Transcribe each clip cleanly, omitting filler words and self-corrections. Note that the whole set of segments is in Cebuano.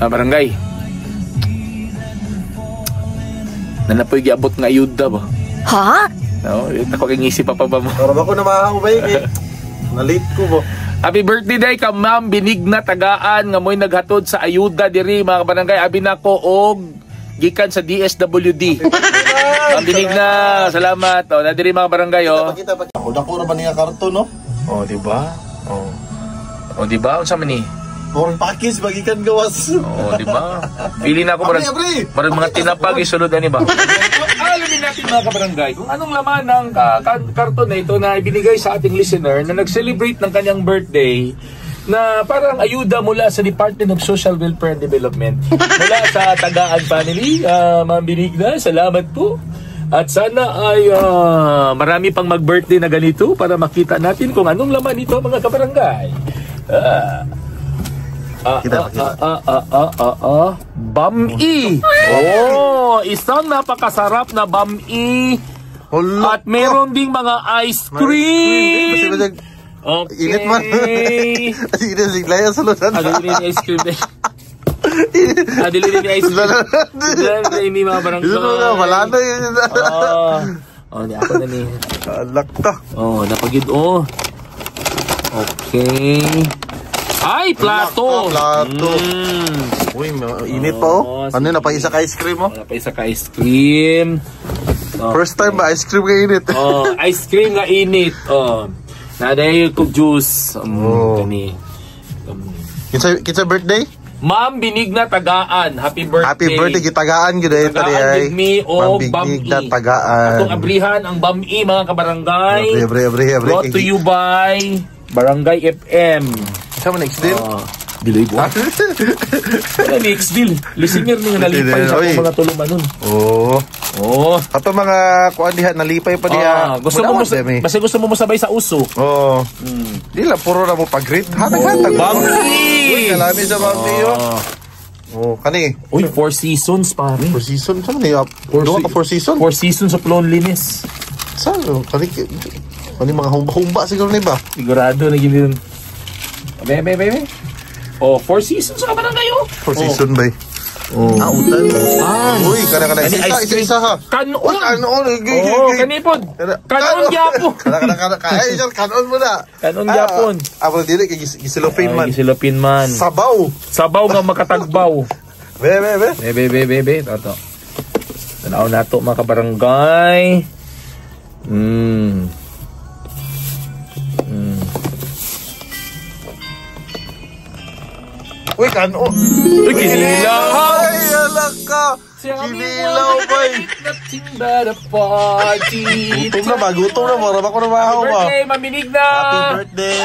Barangay. Nanapoy giabot nga ayuda ba? Ha? No, ako kay ngisi pa pa ba mo. Para ba ko na mahaubay kay na-late ko ba? Happy birthday day ka Ma'am Benigna Tagaan nga mo'y naghatod sa ayuda diri, mga kabarangay. Abi nako og gikan sa DSWD. Ma'am Benigna, salamat. Oh, na diri, mga barangay, oh. Pakita, pakita. Ako dako ra ba niya karton, no? Oh, di ba? Oh. Oh, di ba? Unsa man ni? Foreign package bagikan gawas. Oh, di ba? Pili na ako Abri, murag abri! murag mga tinapag isulod ani ba? Alamin natin, mga kabarangay, kung anong laman ng karton na ito na ibinigay sa ating listener na nag-celebrate ng kanyang birthday na parang ayuda mula sa Department of Social Welfare and Development. Mula sa Tagaan family, Ma'am Benigna, salamat po. At sana ay marami pang mag-birthday na ganito para makita natin kung anong laman ito, mga kabarangay. Ah, Kita, ah, pakita. ah, ah, ah, ah, ah. Bam-i! Oh, isang napakasarap na bam-i. Hala. At meron ding mga ice cream. Basta Okay. Init man. Init siglaya sa lutan. Adili ni ice cream. Adili ni ice cream. Adili ni mga barangay. Ito na, wala na yun. Ah. Oh, ni ako na ni. Alak ta. Oh, napagid oh. Okay. Ay, plato. Plato. Uy, init pa oh. Oo, Ano sige. na pa isa ka ice cream oh. Wala pa isa ka ice cream. Oh. First time ba ice cream ka init? Oh, ice cream nga init. Oh. Naday ko juice. Oh. Kani. Kinsa birthday? Ma'am Benigna Tagaan, happy birthday. Happy birthday, gitagaan gyud ay Tagaan tadi ay. gid mi o Ma'am Benigna Bam-i. Tagaan. Atong abrihan ang Bam-i, mga kabarangay. Abre, abre, abre, abre. Brought to you by Barangay FM. Sa man next deal? Oh, delay buwan. Wala ni deal. Listener ni nga nalipay sa Oy. akong mga tulumanon. Oh. Oh. Ato mga kuan diha nalipay pa diha. Ah, gusto mo Mudawan demi. basta gusto mo mosabay sa uso. Oh. Di lang puro na mo pag-greet. Hatag-hatag. Bam-i! Uy, kalami sa Bam-i oh. Oh, kani. Uy, Four Seasons, pare. Four Season sa man niya. Duha ka Four Season? Four Seasons of Loneliness. Sa kani kani mga humba-humba siguro ni ba? Sigurado na yun. Be, be, be, be. Oh, Four Seasons ka barangay oh. Four Season ba? Oh. Ah, utan. Uy, kana kana Kani isa ice isa cream. isa ha. Kanon. Uy, kanon. Gigi, Oh, gigi. kanipod. Kanon gyapon. Kana kana kana kay sir, kanon mo na. Kanon gyapon. Ah, pero dili kay gisilopin man. Ay, gisilopin man. Sabaw. Sabaw nga makatagbaw. Be be be. Be, be, be, be, be. Tato. Tanaw nato, mga kabarangay. Uy, kanon. Uy, kinilaw! Ay, alak ka. Kinilaw bay. Nothing but a party. Gutom na ba? Gutom na. Mara ba ko na mahaw Happy ba? birthday, Ma'am Benigna! Happy birthday!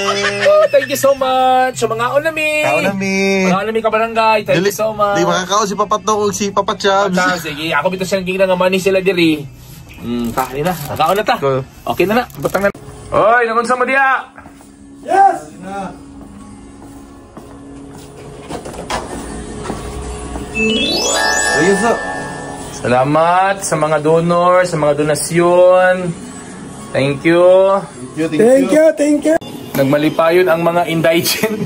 Oh, thank you so much. So, mga unami. Kaon na mi. Mga unami kabarangay. Thank you so much. Di makakaon si Papato kung si Papa Chubs. Ah, sige, ako bitaw siyang gigna nga money sila diri. Kain na. Kaon na ta. Go. Okay na na. Butang na. Oy, nagunsa mo diya? Yes! Ayun sa. Salamat sa mga donor, sa mga donasyon. Thank you. Thank you, thank you. Nagmalipayon ang mga indigent.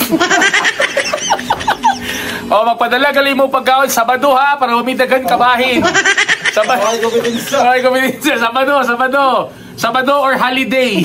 O, magpadala gali mo pagkaon Sabado ha, para humidagan kabahin. Sabado. Ay, kumpitinsa. Ay, kumpitinsa. Sabado, Sabado. Sabado or holiday.